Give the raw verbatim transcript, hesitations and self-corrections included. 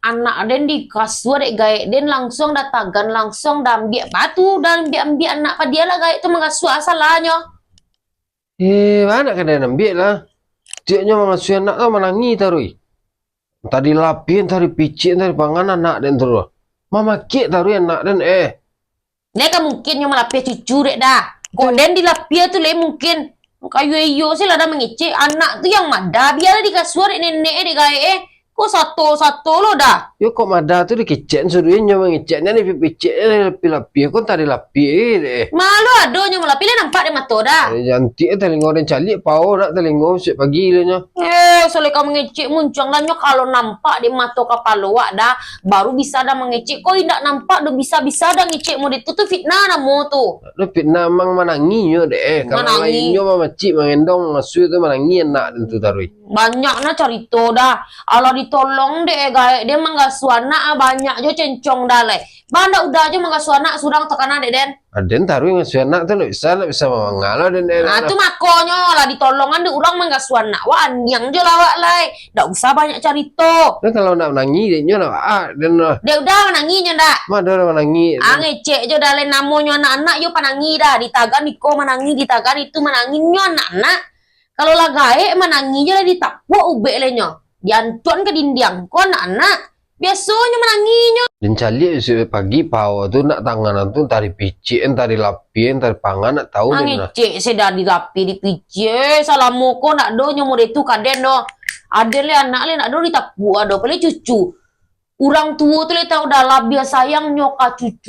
anak den di kasua dek gaek den, langsuang da tagan, langsuang da ambiak batu, da ambiak-ambiak anak padiah lah gaek tu mangasuah salahnyo. Eh, bana ka den ambiak lah. Tioknyo mangasuah anak tu manangih taruih. Entah dilapiah, entah dipicik, entah dipangan anak den tu. Mamakiak taruih anak den, eh. Nyo ka mungkin nyo malapiah cucu dek dah. Kok den dilapiah tu lai mungkin. Kayo iyo se lah dah mangecek. Anak tu yang madah, bialah di kasua dek nenek, dek gaek, eh. Kok sato-sato lo dah. Yo kok madah tu dikecek suruah nyo mangecek, nyo dipicik, eh, lapiah-lapiah, kok entah dilapiah, eh, dek, eh. Malu ado nyo malapiah, lai nampak dek mato dah. Eh, cantik, eh, talingo den caliak, pao nak talingo, sejak pagi lah nyo. Eh, soleh ka mangecek muncuang dah nyo, kalau nampak dek mato kapalo wak dah, baru bisa dah mangecek. Kok indak nampak doh bisa-bisa dah ngecek model tu, tu fitnah namo tu. Aduh, fitnah mang manangih nyo dek, eh. Kalau manangih. Lainnyo mamacik, mangendong, mangasuah tu manangih anak den tu taruih. Banyak nah carito dah. Alah ditolong dek, eh, gaek den mangasuah anak, ah, banyak jo cencong dah lai. Bah ndak udah jo mangasuah anak surang takana dek den. Aden taruih ngasuah anak tu, ndak bisa, ndak bisa mamangalo den, eh. Ah, tu makonyo lah ditolongan dek urang mangasuah anak. Wah, andiang jo lah awak lai. Ndak usah banyak carito. Nah, kalau nak manangih, dek nyo nak, ah, den lah. Dek udah manangih nyo ndak? Mah ado lah manangih. Ah, ngecek jo dah lai, namonyo anak-anak yo panangih dah. Ditagan iko manangih, ditagan itu manangih, nyo anak-anak. Kalau lah gaek manangih jo lah ditapuak ubek lai nyo. Diantuan ka dindiang. Ko anak-anak. Biasonyo manangih nyo. Den caliak bisuak pagi pao tu nak tangan tu, entah dipicik, entah dilapiah, entah dipangan, ndak tau den lah. Mangecek se dah dilapiah dipicik. Salamo ko ndak ado nyo model tu ka den doh. Aden lai anak lai ndak ado ditapuak doh, apalagi cucu. Urang tuo tu lai tau dah labiah sayangnyo ka cucu.